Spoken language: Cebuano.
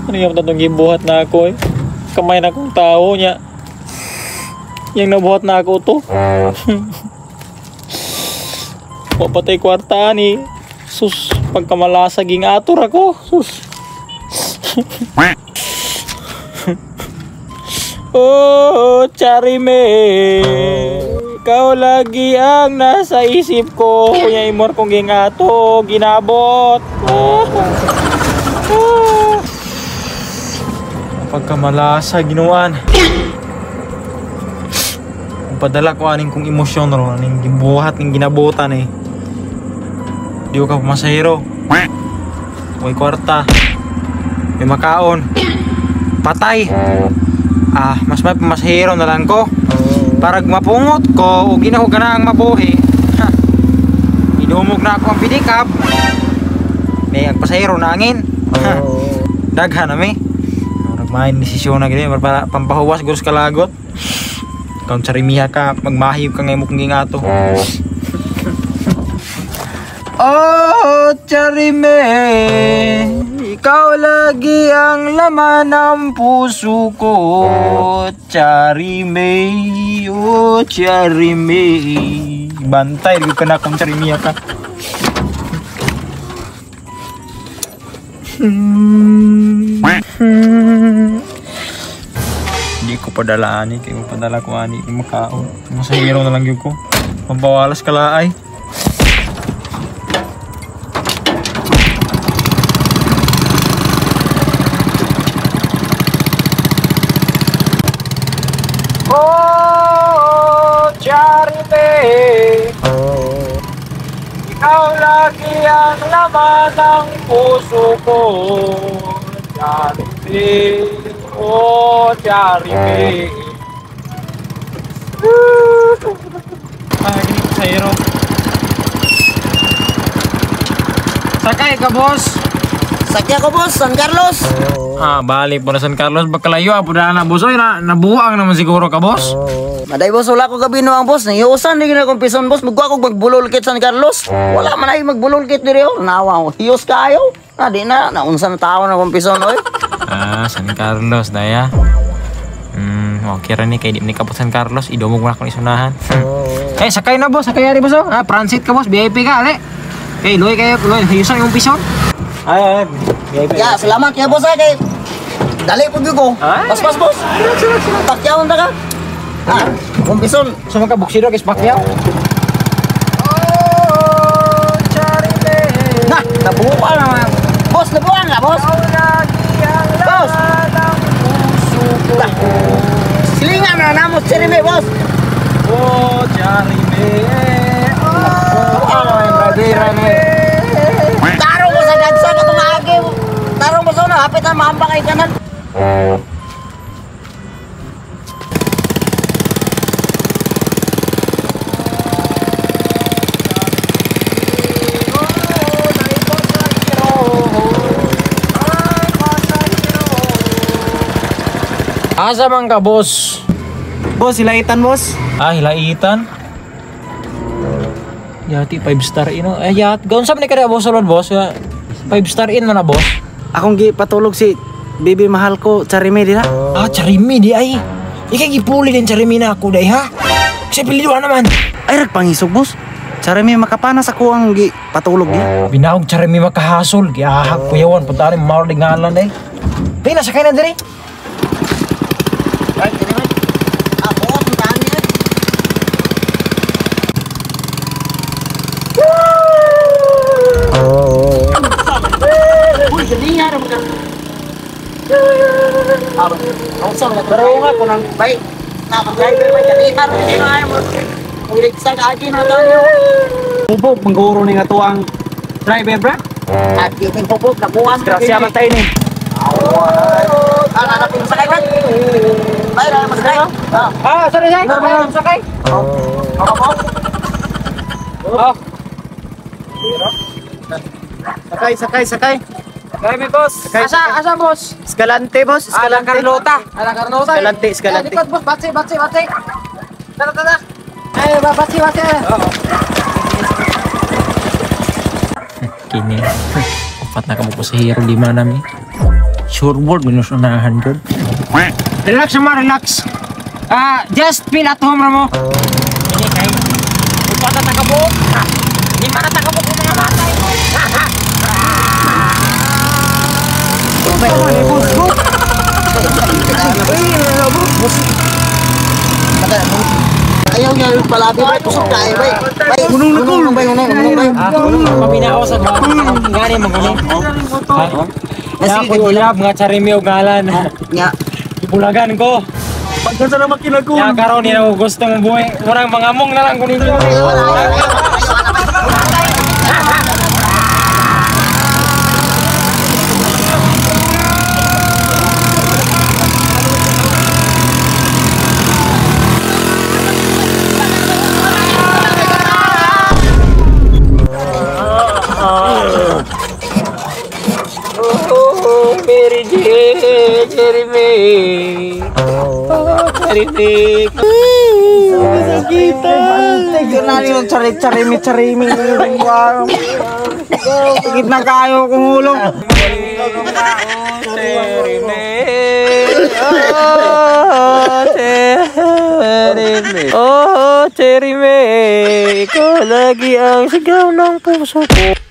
Ano yung tatong gibuhat na ako eh? Kamay na akong tao niya. Yang nabuhat na ako to. Wa patay kwarta ni. Sus, pagkamalasa ging ator ako. Sus. Oh, Charime. Ikaw lagi ang nasa isip ko. Kunya imor kong ging ato, ginabot. Oh. Oh. Pagkamalasa ginuan. Padala ko aning kong emosyon ro, aning gibuhat ning ginabutan eh. Di ko ka pumasahero. May kwarta. May makaon. Patay. Ah, mas may pumasahero na lang ko. Para mapungot ko o ginaho ka na ang mabuhi. Ha. Idumog na ako ang pidikab. May ang pasahero na angin. Ha. Daghan na mi. Nagmain desisyon na gini para pampahuwas gurus kalagot. Kung charimiha ka, magmahiw ka ngayon mukong gingato. Oh, Charime, ikaw lagi ang laman ng puso ko. Charime, oh Charime. Bantay, di ka na kung charimiha ka. Hindi ko padala ani, kay mo padala ko ani makaon. Masahiro na lang gyud ko. Pampawalas kalaay. Oh, Charime. Ikaw lagi ang laman ng puso ko. Charime. Oh, Charime. Ah, gini ko sa hero. Sakay ka, boss. Sakya ko, boss. San Carlos. Ah, balik po na San Carlos. Bagkalayo, apo na na, boss. Oy, na, nabuang naman siguro ka, boss. Maday, boss. Wala ko gabi no ang boss. Nangiyusan, di na akong pison, boss. Magwa ko magbulol kit San Carlos. Wala man ay magbulol kit diri. Oh. Nawa ko. Hiyos kayo. Na, di na. Naunsa na tao na akong pison, oy. Ah, San Carlos, daya. Okay ra ni kay di ni kapot San Carlos, idumog mo na akong isunahan. Eh, sakay na, boss. Sakay ari, boss. Oh. Ah, transit ka, boss. VIP ka, ale. Kay luoy kayo, luoy. Hiyusan yung pison. Ay, ay, VIP. Ya, salamat kaya, boss, ay kay dali po ko. Paspas, boss. Pakyaon ta ka. Ah, akong pison. Sa mga buksido kay Pacquiao. Oh, Charime. Na, nabuo na. Boss, nabuo na, boss. Boss. Silingan na namo Charime, boss. Oh, Charime. Oh, Charime. Tarong mo sa dagsa katong agi. Tarong mo sa una, hapit na maamba kay kanan. Asa man ka, boss? Boss, hilaitan, boss. Ah, hilaitan. Yati 5 star inn. Eh, yat. Gaun sa man ni kada boss ron, boss. 5 star inn man na, boss. Akong gipatulog si baby mahal ko, Charime dira. Ah, Charime di ay. Ikay gipuli din Charime na ako day ha. Kasi piliduan naman. Ay rag pangisog, boss. Charime makapanas ako ang gipatulog niya. Binahog Charime makahasol, giahag kuyawan punta ni maor di ngalan day. Day nasa kay na diri. Ay, kini man. Ah, buot ang tahan niya. Uy, galinga na mga. Ah, unsa man Pero nga ko nang bay. Na driver may galinga rin ay mo. Kung ligsa ka agi na tayo. Hubog mangguro ni nga tuang driver bra. At kiting hubog nabuwas. Grasya man tayo ni. Ah, anak ko sakay bro. Bay na masakay. Ah, sorry, sorry. Sakay. Oh. Oh. Sakay, sakay, sakay. Sakay mi, boss. Sakay, Asa, asa, boss? Escalante, boss. Ala Escalante. Carlota. Ala Carlota. Escalante, Escalante. Eh, likod, boss. Batsi, batsi, batsi. Tara, tara. Eh, batsi, batsi. Kini. Upat na kamo pasahero, lima na mi. Sureboard minus 100. Relax mo, relax. Just feel at home mo. Ini kay upata ta kabuk. Lima na ta kabuk ang mga matay mo. Ayaw niya yung palabi bay, kusog kayo bay. Bay, unong bay, unong unong bay. Paminaw sa mga ngani mo gani. Sige, Ako uyab nga charimi og ngalan. Nya. Ibulagan ko. Pagkansa na makinagol. Ya karon ni ako gusto mong buhay. Murang mangamong na lang kunin ninyo. Oh, Mary Jane, Jeremy. Oh, Jeremy. Tignan na yung tsari-tsarimi tsarimi. Tigit na kayo kung ulong. Jeremy. Oh, Jeremy. Oh, Jeremy. Ikaw lagi ang sigaw ng puso ko.